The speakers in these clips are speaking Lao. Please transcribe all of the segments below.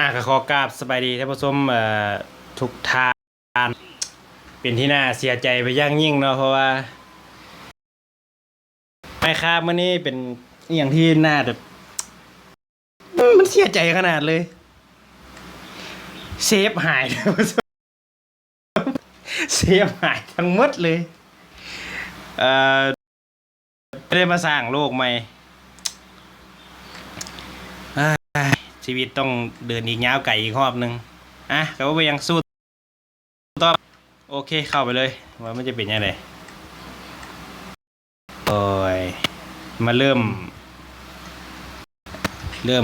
ອ່າ ກໍຂໍກາບສະບາຍດີທ່ານຜູ້ຊົມ ເອີ ທຸກທ່ານ ເປັນທີ່ໜ້າເສຍໃຈເປັນຢ່າງຍິ່ງເນາະ ເພາະວ່າ Minecraft ມື້ນີ້ເປັນອີ່ຫຍັງທີ່ໜ້າແບບ ມັນເສຍໃຈຂະໜາດເລີຍ ເຊບຫາຍ ເຊບຫາຍທັງໝົດເລີຍ ເອີ ໄດ້ມາສ້າງໂລກໃໝ່ ເອີ ຊີວິດຕ້ອງເດີນອີກຍາວໄກອີກຮອບໜຶ່ງ ອ່ະ ກໍບໍ່ເປັນຫຍັງ ສູ້ຕໍ່ ໂອເຄ ເຂົ້າໄປເລີຍ ວ່າມັນຈະເປັນຈັ່ງໃດ ໂອ້ຍ ມາເລີ່ມ ເລີ່ມ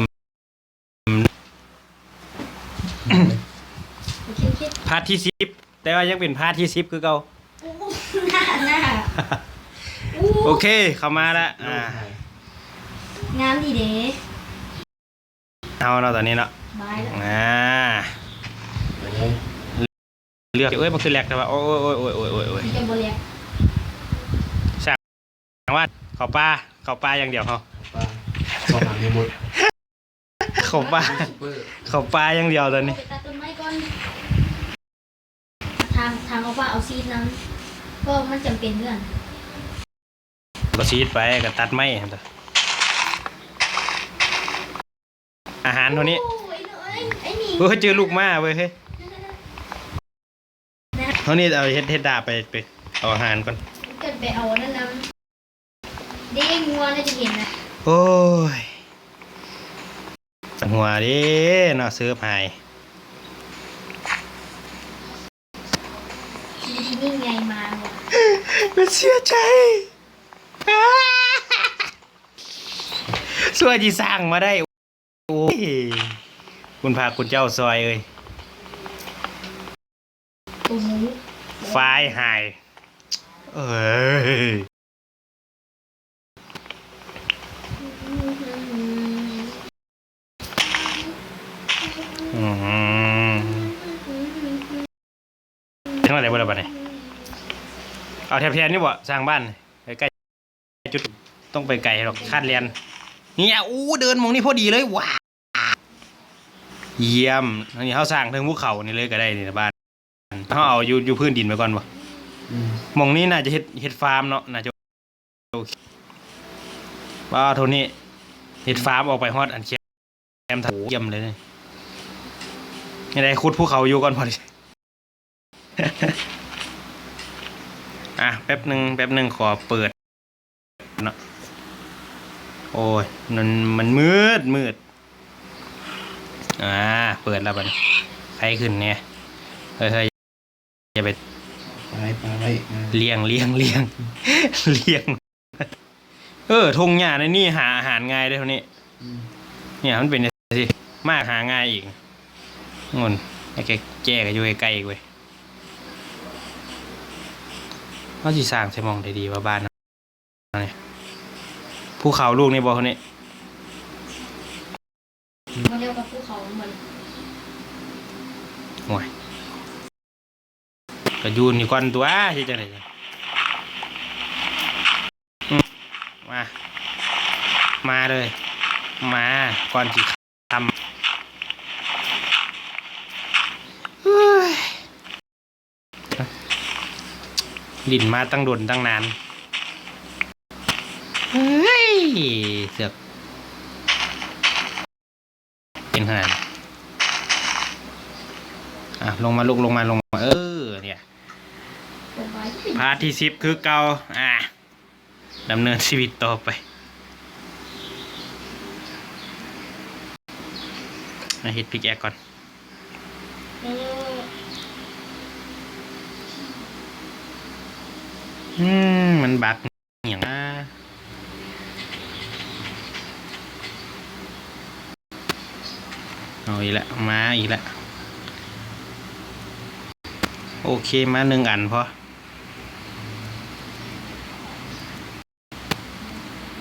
ພາດທີສິບ ແຕ່ວ່າຍັງເປັນພາດທີສິບຄືເກົ່າ ໂອ້ ໜ້າ ໜ້າ ໂອເຄ ເຂົ້າມາລະ ອ່າ ງາມດີເດ ເອົາເນາະ ຕອນນີ້ເນາະ ບາຍລະ ອ່າ ເລືອກ ເອີຍ ມັນຄືແລັກແຕ່ວ່າ ໂອ້ຍ ໂອ້ຍ ໂອ້ຍ ໂອ້ຍ ໂອ້ຍ ໂອ້ຍ ມັນຈະບໍ່ແລັກ ສ້າງວ່າ ເຂົ້າປ່າ ເຂົ້າປ່າຢ່າງດຽວເຮົາ ປ່າ ຊອກຫາແມງມຸດ ເຂົ້າປ່າ ເຂົ້າປ່າຢ່າງດຽວຕອນນີ້ ເຂົ້າໄປຕັດຕົ້ນໄມ້ກ່ອນ ທາງ ທາງເຂົ້າປ່າເອົາຊີດນຳ ເພາະມັນຈຳເປັນເລື່ອງ ກໍຊີດໄປ ກໍຕັດໄມ້ຫັ້ນຕົວະ ອາຫານເທົ່ານີ້ ໂອ້ຍ ເອີຍ ເອີຍ ເຈີລູກມ້າເວີຍ ເຮີ້ຍ ເຮົານີ້ເອົາເຮັດ ເຮັດດາບໄປ ໄປເອົາອາຫານກ່ອນ ເກີດໄປເອົາອັນນັ້ນນຳ ເດ້ ງົວໜ້າຈະເຫັນນະ ໂອ້ຍ ຫົວເດ້ເນາະ ເຊີບຫາຍ ຊີວິດທີ່ຍິ່ງໃຫຍ່ມາ ມັນເສຍໃຈ ຊົ່ວທີ່ສ້າງມາໄດ້ ໂອ້ຍ ຄຸນພະຄຸນເຈົ້າຊ່ອຍເອີຍ ໂອ້ໂຫ ຝາຍຫາຍ ເອີຍ ອືມ ເຮັດຈັ່ງໃດບໍ່ລະບາດນີ້ ເອົາແຖບແທນນີ້ບໍ່ ສ້າງບ້ານໃກ້ໆ ຈຸດ ຕ້ອງໄປໄກດອກ ຄາດແລ່ນ ນີ້ ໂອ້ ເດີນໝ່ອງນີ້ພໍດີເລີຍ ວ້າ ຢ້ຽມ ອັນນີ້ເຮົາສ້າງເທິງພູເຂົານີ້ເລີຍກໍໄດ້ນີ້ລະ ບ້ານ ເຮົາເອົາຢູ່ ຢູ່ພື້ນດິນໄວ້ກ່ອນບໍ່ ອືມ ໝ່ອງນີ້ໜ້າຈະເຮັດ ເຮັດຟາມເນາະ ໜ້າຈະໂອເຄ ວ້າ ໂທນີ້ ເຮັດຟາມອອກໄປຮອດອັນແຄມ ໂອ້ ຢ້ຽມເລີຍ ຍັງໄດ້ຂຸດພູເຂົາຢູ່ກ່ອນພໍດີ ອ່ະ ແປັບໜຶ່ງ ແປັບໜຶ່ງ ຂໍເປີດເນາະ ໂອ້ຍ ມັນ ມັນມືດ ມືດ ອ່າ ເປີດແລ້ວບັດນີ້ ໃຜຂຶ້ນແດ່ ເຮີ້ຍ ເຮີ້ຍ ຢ່າໄປ ປາໄວ້ ປາໄວ້ ອ່າ ລ້ຽງ ລ້ຽງ ລ້ຽງ ລ້ຽງ ເອີ ທົ່ງຫຍ້າໃນນີ້ຫາອາຫານງ່າຍເດ້ເທົ່ານີ້ ອືມ ເນີ້ຍ ມັນເປັນຈັ່ງຊີ້ ໝາກຫາງ່າຍອີກ ງຸ່ນ ແກ້ ແກ້ກໍຢູ່ໃກ້ໆ ອີກເວີຍ ເຮົາຊິສ້າງໃສ່ໝ່ອງໃດດີວະ ບ້ານເຮົານີ້ ພູເຂົາລູກນີ້ບໍ່ ເທົ່ານີ້ ບໍ່ແລ້ວກັບພູເຂົາມັນ ໂອ້ຍ ກໍຢູ່ນີ້ກ່ອນຕົວະ ເຮັດຈັ່ງໃດ ອືມ ມາ ມາເລີຍ ມາ ກ່ອນຊິຄ່ຳ ເຮີ້ຍ ຫຼິ້ນມາຕັ້ງດົນຕັ້ງນານ ເຮີ້ຍ ເສືອກ ເປັນຂະໜາດ ອ່ະ ລົງມາລູກ ລົງມາ ລົງມາ ເອີ ເນີ້ຍ ພາດທີສິບຄືເກົ່າ ອ່ະ ດຳເນີນຊີວິດຕໍ່ໄປ ມາເຮັດພິກແອັກກ່ອນ ອືມ ມັນບັກ ຫຍັງນະ ເອົາອີກແລ້ວ ມາອີກແລ້ວ ໂອເຄ ມາໜຶ່ງອັນພໍ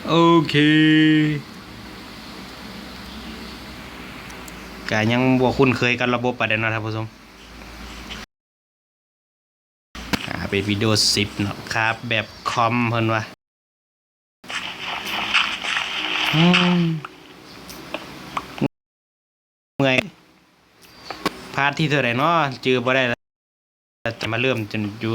ໂອເຄ ກະຍັງບໍ່ຄຸ້ນເຄີຍກັບລະບົບປານໃດເນາະທ່ານຜູ້ຊົມ. ອ່າ ເປັນວິນໂດສິບເນາະ ຄາບແບບຄອມເພິ່ນວ່າ ອືມ ເມື່ອຍ ພາດທີເທົ່າໃດເນາະ ຈື່ບໍ່ໄດ້ລະ ຈະມາເລີ່ມຈົນຢູ່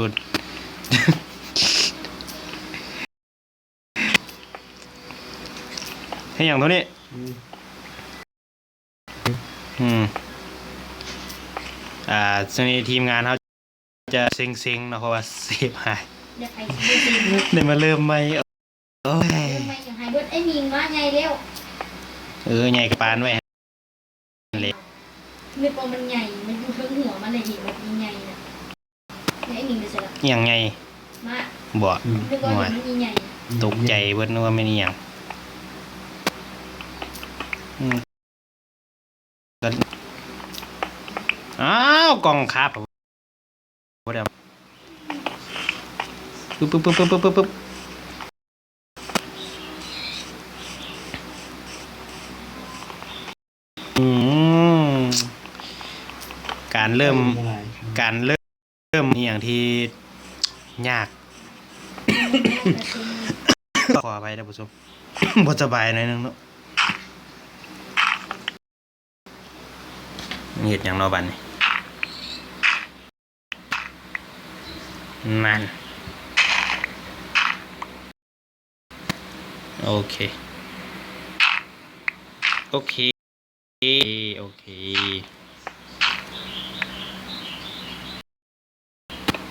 ເຮັດຫຍັງໂທນີ້? ອືມ ອືມ ອ່າ ຊ່ວງນີ້ທີມງານເຮົາຈະເຊັງໆເນາະ ເພາະວ່າເສບຫາຍ ຢາກໃຫ້ຊິບໍ່ເຊັງເນາະ ໄດ້ມາເລີ່ມໃໝ່. ໂອ້ຍ ເລີ່ມໃໝ່ຫຍັງໃຫ້ເບິດ ໄອ້ມິງວ່າໃຫຍ່ແລ້ວ. ເອີ ໃຫຍ່ກະປານໄວ້ຫັ້ນແຫຼະ ນຶກວ່າມັນໃຫຍ່ ມັນຢູ່ເທິງຫົວມັນເລີຍ ເຫັນວ່າມັນໃຫຍ່ນະ. ແລ້ວໄອ້ມິງໄປໃສລະ? ອີ່ຫຍັງໃຫຍ່? ມາ ບໍ່ ອືມ ນຶກວ່າມັນໃຫຍ່ ຕົກໃຈເບິດ ນຶກວ່າແມ່ນອີ່ຫຍັງ. ອືມ ອ້າວ ກ້ອງຄາບ ບໍ່ໄດ້ ປຶບ ປຶບ ປຶບ ປຶບ ປຶບ ປຶບ. ອືມ ການເລີ່ມ ການເລີ່ມອີ່ຫຍັງທີ່ຍາກ ຂໍອະໄພທ່ານຜູ້ຊົມ ບໍ່ສະບາຍໜ້ອຍໜຶ່ງເນາະ. ເຮັດຫຍັງເນາະບາດນີ້? ນັ້ນ ໂອເຄ ໂອເຄ ໂອເຄ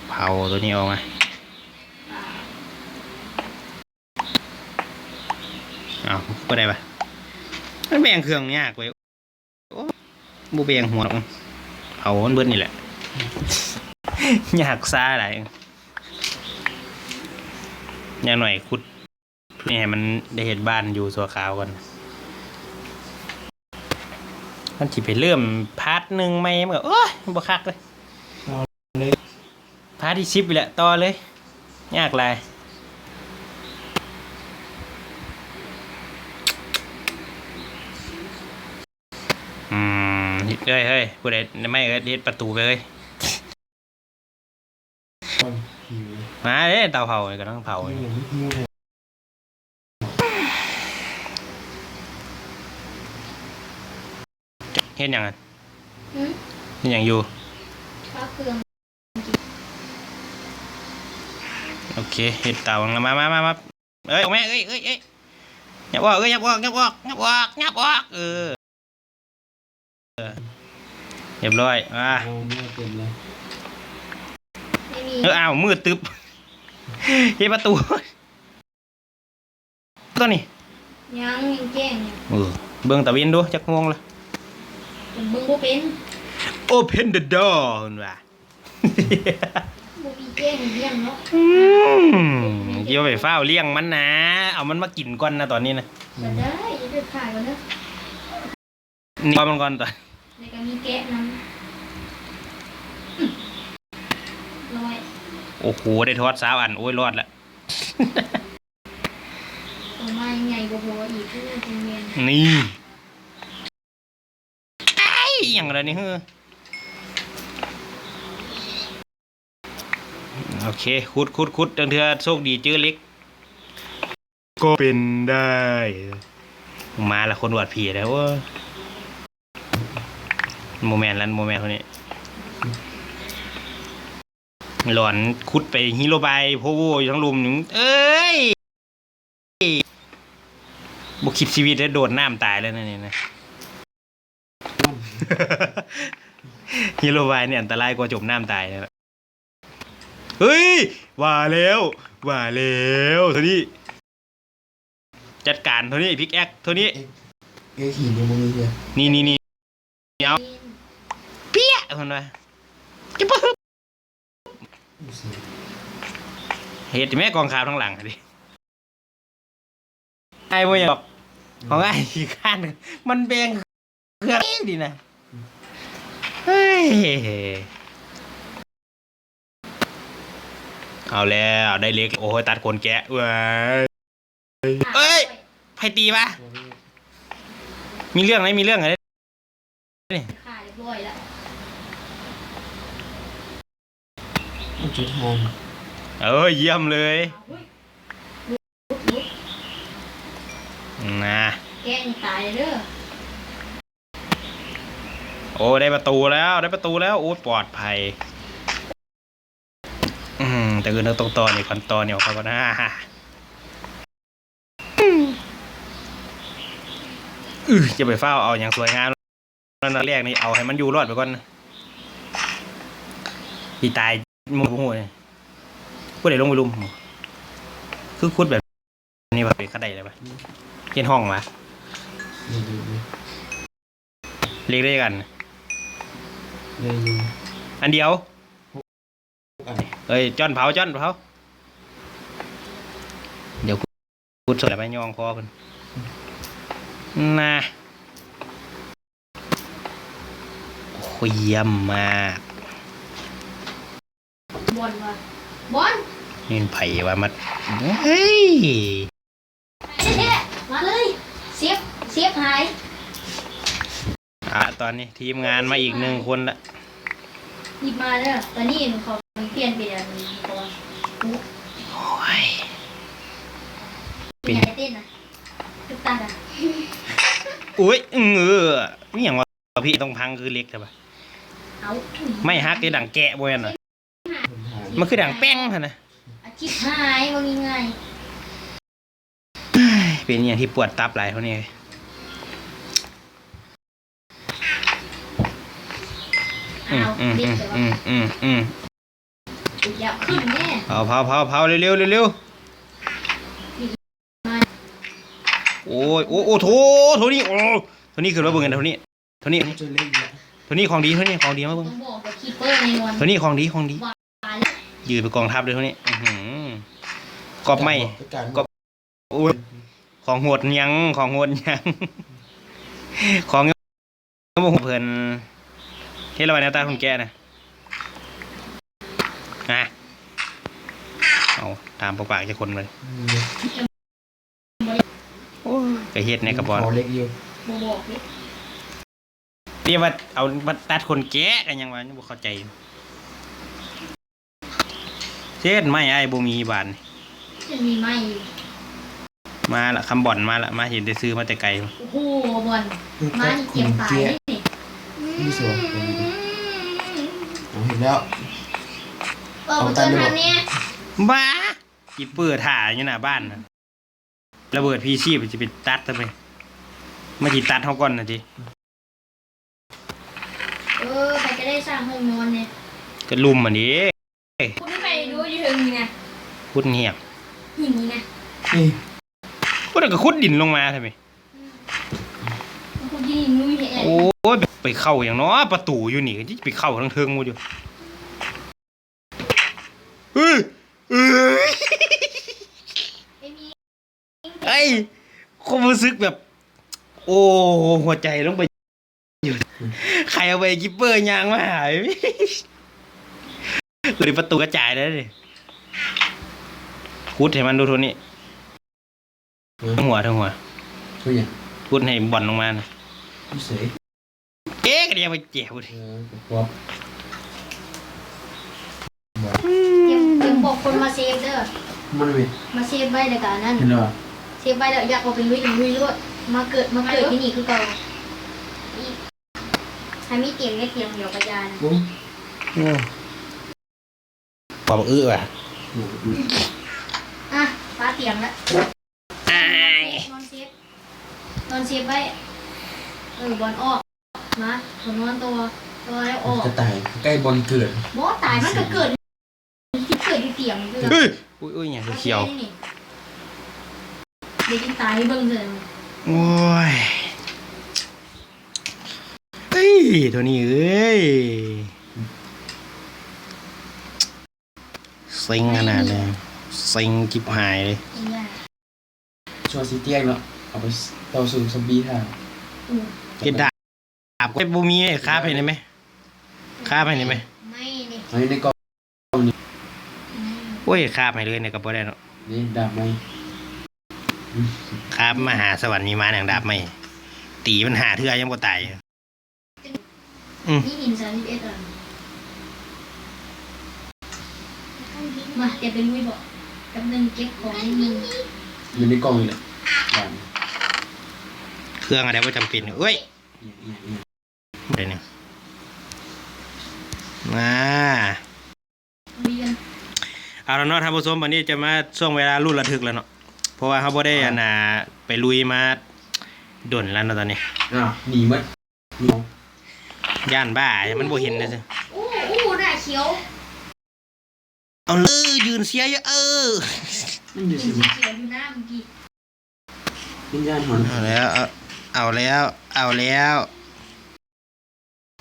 ເຜົາໂຕນີ້ອອກມາ. ອ້າວ ບໍ່ໄດ້ຫວາ? ມັນແບ່ງເຄື່ອງຍາກເວີຍ. ໂອ້ ບໍ່ແບ່ງຫົວດອກ ເຜົາມັນເບິດນີ້ແຫຼະ ຍາກຊ້າຫຼາຍ. ຢ່າງໜ້ອຍຂຸດ ໃຫ້ມັນໄດ້ເຮັດບ້ານຢູ່ຊົ່ວຄາວກ່ອນ. ຄັນຊິໄປເລີ່ມພາດໜຶ່ງໃໝ່ ມັນກໍ ໂອ້ຍ ບໍ່ຄັກເລີຍ. ພາດທີສິບນີ້ແຫຼະ ຕໍ່ເລີຍ ຍາກຫຼາຍ. ອືມ ເຮີ້ຍ ເຮີ້ຍ ຜູ້ໃດໄມ້ ເຮັດປະຕູໄປເລີຍ. ມາເດ້ ເຕົາເຜົາ ກຳລັງເຜົາຢູ່. ເຮັດຫຍັງຫັ້ນ? ຫື? ເຮັດຫຍັງຢູ່? ເຂົ້າເຄື່ອງ. ໂອເຄ ເຮັດເຕົາ ມາ ມາ ມາ ມາ. ເອີຍ ອອກມາ ເອີຍ ເອີຍ ເອີຍ ຫຍັບອອກ ເອີຍ ຫຍັບອອກ ຫຍັບອອກ ຫຍັບອອກ ຫຍັບອອກ ເອີ ຮຽບຮ້ອຍ. ມາ ເອົາ ເມືອເຕັມເລີຍ. ເອີ ອ້າວ ມືດຕຶບ ເຮັດປະຕູ ຕອນນີ້ ຍັງ ຍັງແຈ້ງຢູ່. ເອີ ເບິ່ງຕາເວັນດູ ຈັກໂມງລະ? ເບິ່ງບໍ່ເປັນ. Open the door ເພິ່ນວ່າ. ບໍ່ມີແຈ້ງລ້ຽງເນາະ. ອືມ ຢ່າໄປຟ້າວລ້ຽງມັນນະ ເອົາມັນມາກິນກ່ອນນະ ຕອນນີ້ນະ. ບໍ່ໄດ້ ຢ່າໄປຂາຍກ່ອນເດີ. ນີ້ ມັນກ່ອນຕອນ ແລ້ວກໍມີແກະນຳ. ອືມ ຮ້ອຍ. ໂອ້ໂຫ ໄດ້ທອດຊາວອັນ. ໂອ້ຍ ລອດລະ. ໂຕມາໃຫຍ່ບໍ່ພໍອີກ. ໂອ້ຍ ຈັງແມ່ນ ນີ້ ໄອ້ ອີ່ຫຍັງລະນີ້ ເຮີ. ໂອເຄ ຂຸດ ຂຸດ ຂຸດ ບາງເທື່ອໂຊກດີເຈີເຫຼັກກໍເປັນໄດ້. ມາລະ ຄົນອວດຜີແລ້ວ. ໂອ້ຍ ບໍ່ແມ່ນລະ ບໍ່ແມ່ນຄົນນີ້. ຫຼອນ ຂຸດໄປຮີໂຣບາຍໂພໂວຢູ່ທາງລຸ່ມ. ເອີຍ ບໍ່ຄິດຊີວິດເດ້ ໂດດນ້ຳຕາຍແລ້ວນັ້ນນີ້ນະ. ຮີໂຣບາຍນີ້ອັນຕະລາຍກວ່າຈົມນ້ຳຕາຍແລ້ວ. ເຮີ້ຍ ວ່າແລ້ວ ວ່າແລ້ວ ໂທນີ້ ຈັດການໂທນີ້ ພິກແອັກໂທນີ້. ເອັກ ເອັກຫີນຍັງບໍ່ມີເທື່ອ. ນີ້ໆໆ ເອົາ ເປຍ ເພິ່ນວ່າ ຈະປະ ເຮັດແມ່ກອງຂາວທາງຫຼັງຫັ້ນເດ. ອ້າຍບໍ່ຢາກອອກ ຂອງອ້າຍຂີ້ຄ້ານ ມັນແບ່ງເຄື່ອງດີນະ. ເຮີ້ຍ ເອົາແລ້ວ ໄດ້ເຫຼັກ. ໂອ້ຍ ຕັດຂົນແກະ ເວີຍ. ເອີຍ ໃຜຕີວະ? ມີເລື່ອງເດ້ ມີເລື່ອງເດ້. ຂ້າຮຽບຮ້ອຍແລ້ວ. ເອີ ຢ້ຽມເລີຍ. ນະ ແກະນີ້ຕາຍເດີ້. ໂອ້ ໄດ້ປະຕູແລ້ວ ໄດ້ປະຕູແລ້ວ ໂອ້ ປອດໄພ. ອືມ ແຕ່ອື່ນເຮົາຕ້ອງຕໍ່ນີ້ກ່ອນ ຕໍ່ນີ້ອອກກ່ອນນະ. ອື ຢ່າໄປຟ້າວເອົາຫຍັງສວຍງາມ ນັ້ນແລກນີ້ ເອົາໃຫ້ມັນຢູ່ລອດໄປກ່ອນ ຊິຕາຍໝູ່ບໍ່ຮູ້ນີ້. ຜູ້ໃດລົງໄປລຸ່ມ ຄືຂຸດແບບນີ້ວ່າ ເປັນຄັນໄດໄດ້ປະ ເຮັດຫ້ອງຫວາ ເລັກໄດ້ກັນ ໄດ້ຢູ່ ອັນດຽວ. ເອີຍ ຈ້ອນເຜົາ ຈ້ອນເຜົາ ດຽວຂຸດສົດແລ້ວໄປຍ່ອງຄໍເພິ່ນນະ. ໂອ້ຍ ຢ້ຽມມາກ. ບອນວ່າ ບອນ ແມ່ນໃຜວ່າມາ ເອີຍ ມາເລີຍ ເຊຟ ເຊຟຫາຍ. ອ່າ ຕອນນີ້ທີມງານມາອີກໜຶ່ງຄົນລະ ຮີບມາເດີ. ຕອນນີ້ເຂົາປ່ຽນເປັນອັນນີ້ກ່ອນ. ໂອ້ຍ ເປັນຫຍັງເຕັ້ນນະ ຕຸກຕາກະ. ໂອ້ຍ ເອີ ມີຫຍັງວະ ພີ່ ຕ້ອງພັງຄືເຫຼັກແທ້ວະ. ເອົ້າ ໄມ້ຫັກໄດ້ດັງແກະບໍ່ແມ່ນຫວາ? ມັນຄືດັງແປ້ງຫັ້ນນະ. ອາທິດຫາຍບໍ່ມີງ່າຍ. ເປັນອີ່ຫຍັງທີ່ປວດຕັບຫຼາຍເທົ່ານີ້. ອືມ ອືມ ອືມ ອືມ ອືມ ອືມ ອືມ ອືມ ເອົາ ເຜົາ ເຜົາ ເຜົາ ເລັວ ເລັວ ເລັວ ເລັວ. ໂອ້ຍ ໂອ້ ໂອ້ ໂຖ ໂຖນີ້ ໂອ້ ໂຖນີ້ ຂຶ້ນມາເບິ່ງກັນ ໂຖນີ້ ໂຖນີ້ ໂອ້ ເຈີເຫຼັກອີກແລ້ວ ໂຖນີ້ຂອງດີ ໂຖນີ້ຂອງດີ ມາເບິ່ງ ຕ້ອງບອກວ່າຄີບເປີແນ່ນອນ ໂຖນີ້ຂອງດີ ຂອງດີ ວ່າແລ້ວ ຢືນເປັນກອງທັບເລີຍ ໂຖນີ້ ອືຫື ກອບໄມ້ ກອບ ໂອ້ຍ ຂອງໂຫດຫຍັງ ຂອງໂຫດຫຍັງ ຂອງ ເພິ່ນເຮັດລະວ່າແນວຕາຄົນແກ່ນະ ນະ ເອົາ ຕາມປາກໆຈັກຄົນເລີຍ. ໂອ້ຍ ກະເຮັດແດ່ກະບໍ່ ຂໍເລັກຢູ່ ບໍ່ບອກເດ້ ເປັນວ່າເອົາມາຕັດຄົນແກ່ກະຍັງວ່າຍັງບໍ່ເຂົ້າໃຈຢູ່. ເຮັດໄມ້ອ້າຍບໍ່ມີບາດນີ້ ຈະມີໄມ້ຢູ່ ມາລະ ຄຳບອນມາລະ ມາເຫັນແຕ່ຊື່ມາແຕ່ໄກ. ໂອ້ໂຫ ບອນ ມານີ້ກຽມຕາຍເດ້ນີ້ ມີສວນ ເອົາ ເຫັນແລ້ວ ເອົາຕັດເລີຍບໍ່ ບ້າ ອີເປີຖ້າຢູ່ໜ້າບ້ານນະ. ລະເບີດພີຊີ ມັນຊິໄປຕັດທຳໄມ ມັນຊິຕັດເຮົາກ່ອນນະຕິ. ເອີ ໃຜກະໄດ້ສ້າງຫ້ອງນອນແດ່ ກະລຸ່ມຫັ້ນເດ້. ຄຸດໄປດູຢູ່ເທິງນີ້ນະ ຂຸດຫຽງ ຫີນນີ້ນະ ນີ້ ພຸ້ນນະ ກະຂຸດດິນລົງມາທຳໄມ ອືມ ຂຸດດິນນີ້ແຫຼະ. ໂອ້ຍ ໄປເຂົ້າຫຍັງເນາະ ປະຕູຢູ່ນີ້ ກະຊິໄປເຂົ້າທາງເທິງໝົດຢູ່. ເອີ ເອີ ເອີຍ ຄວາມຮູ້ສຶກແບບ ໂອ້ ຫົວໃຈລົງໄປຢູ່ ໃຄເອົາໄປກິບເປີຍ່າງມາຫາ ເລີຍປະຕູກະຈາຍໄດ້ນີ້. ຂຸດໃຫ້ມັນດູໂທນີ້. ຮະ? ເທິງຫົວ ເທິງຫົວ ເຮັດຫຍັງ? ຂຸດໃຫ້ບ່ອນລົງມານະ. ຢູ່ໃສ? ເອະ ກະຍັງໄປແຈະພຸ້ນ. ເອີ ກະພວກ ຕຽມ ຕຽມບອກຄົນມາເຊຟເດີ. ມາເຊຟໄວ້ແລ້ວກະອັນນັ້ນ ເຫັນບໍ່? ເຊຟໄວ້ແລ້ວ ຢາກອອກໄປລຸຍກະລຸຍໂລດ. ມາເກີດ ມາເກີດຢູ່ນີ້ຄືເກົ່າ. ຖ້າມີຕຽງແຄ່ຕຽງດຽວກະຢ່ານະ. ໂອ້ ໂອ້ ຄວາມອຶວ່າ ອະ ປະຕຽງລະ ອ້າຍ ນອນເຊຟ ນອນເຊຟໄວ້. ເອີ ບອນອອກ ມາ ເຂົານອນຕໍ່ ຕໍ່ແລ້ວອອກ. ກະຕາຍໃກ້ບ່ອນເກີດ. ບໍ່ຕາຍ ມັນກະເກີດ ຊິເກີດຢູ່ຕຽງຢູ່. ເຮີ້ຍ ອຸ້ຍ ອຸ້ຍ ຫຍັງຂຽວ ເອົາແຄ່ນີ້ ເດ ກິນຕາຍໃຫ້ເບິ່ງເທື່ອ. ໂອ້ຍ ເອີຍ ໂທນີ້ເອີຍ ເຊັງຂະໜາດເລີຍ ເຊັງຈິບຫາຍເລີຍ. ຊົ່ວຊິຕຽງເນາະ ເອົາໄປຕໍ່ສູ້ຊອມບີ້ຖ້າ. ເຮັດດາບກະບໍ່ມີ ຄາບໃຫ້ໄດ້ໄໝ? ຄາບໃຫ້ໄດ້ໄໝ? ເອົາຢູ່ໃນກ່ອງ. ໂອ້ຍ ຄາບໃຫ້ເລີຍນີ້ກະບໍ່ໄດ້ເນາະ. ນີ້ດາບໃໝ່ ຄາບມະຫາສະຫວັນມີມາຫຍັງດາບໃໝ່ ຕີມັນຫ້າເທື່ອຍັງບໍ່ຕາຍ. ອືມ ມີຫີນສາມສິບເອັດອັນ. ມາ ຕຽມໄປລຸຍບໍ? ແປັບໜຶ່ງ ເກັບຂອງນິດໜຶ່ງ. ຢູ່ໃນກ່ອງນີ້ແຫຼະ. ເຄື່ອງອັນໃດບໍ່ຈຳເປັນ. ເອີຍ ອີ່ຫຍັງ ອີ່ຫຍັງ ບໍ່ໄດ້ນີ້. ອ່າ ເອົາລະເນາະທ່ານຜູ້ຊົມ, ບັດນີ້ຈະມາຊ່ວງເວລາລຸນລະທຶກແລ້ວເນາະ ເພາະວ່າເຮົາບໍ່ໄດ້ ອ່າ ອັນນ່າ ໄປລຸຍມາດົນແລ້ວເນາະຕອນນີ້. ອ້າວ ໜີໝົດ. ຢ້ານບ້າ ມັນບໍ່ເຫັນເດ້. ໂອ້ ໂອ້ ໜ້າຂຽວ. ເອົາເລີຍ ຢືນເຊຍຢູ່ ເອີ ມັນຢູ່ ເຫັນສີຂຽວຢູ່ໜ້າເມື່ອກີ້. ວິນຍານຫອນ ເອົາແລ້ວ ເອົາ ເອົາແລ້ວ ເອົາແລ້ວ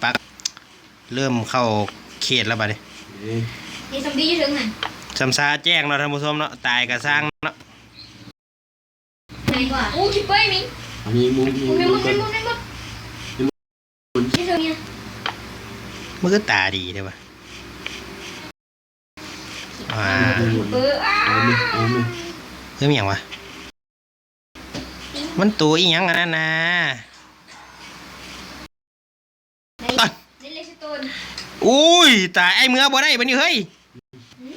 ປັກ ເລີ່ມເຂົ້າເຂດແລ້ວບັດນີ້. ເອີ ມີຊອມບີ້ຢູ່ເທິງຫັ້ນ. ຊຳຊາແຈ້ງເນາະທ່ານຜູ້ຊົມເນາະ, ຕາຍກະຊ່າງເນາະ. ໄປກວ່າ. ໂອ້ ຄິດໄປມິງ. ອັນນີ້ມຸມ ນີ້ມຸມ ນີ້ມຸມ ນີ້ມຸມ. ມັນຄືຕາດີແທ້ວະ. ອ່າ ເບີ ເອົາແມ່ ເອົາແມ່ ຄືມີຫຍັງວະ? ມັນໂຕອີ່ຫຍັງອັນນັ້ນນະ? ໄດ້ ໄດ້ເລສໂຕນ. ໂອ້ຍ ຕາຍ ອ້າຍເມືອບໍ່ໄດ້ບັດນີ້ເຮີ້ຍ. ຫື?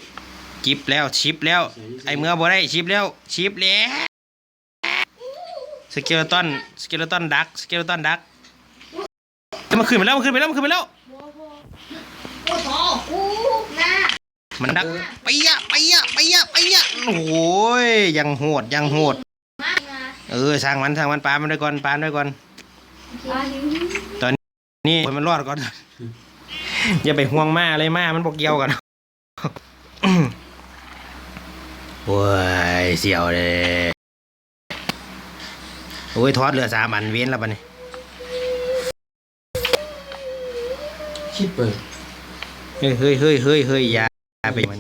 ຈິບແລ້ວ ຊິບແລ້ວ ອ້າຍເມືອບໍ່ໄດ້ ຊິບແລ້ວ ຊິບແລ້ວ. ສະເກເລຕອນ ສະເກເລຕອນດັກ ສະເກເລຕອນດັກ. ມັນຂຶ້ນໄປແລ້ວ ມັນຂຶ້ນໄປແລ້ວ ມັນຂຶ້ນໄປແລ້ວ. ໂອ້ໂຫ ໂອ້ໂຫ ໂອ້ ໜ້າ ມັນດັກ. ໄປຍະ ໄປຍະ ໄປຍະ ໄປຍະ. ໂອ້ຍ ຍັງໂຫດ ຍັງໂຫດ. ເອີ ຊ່າງມັນ ຊ່າງມັນ ປາມັນໄວ້ກ່ອນ ປາມັນໄວ້ກ່ອນ. ໂອເຄ ຕອນນີ້ໃຫ້ມັນລອດກ່ອນ ຢ່າໄປຫ່ວງມ້າເລີຍ ມ້າມັນບໍ່ກ່ຽວກັນ. ໂອ້ຍ ສຽວເດ້. ໂອ້ຍ ທອດເຫຼືອສາມອັນ ເວນລະບັດນີ້. ຄິດເບິ່ງ. ເຮີ້ຍ ເຮີ້ຍ ເຮີ້ຍ ເຮີ້ຍ ເຮີ້ຍ ຢ່າໄປມັນ.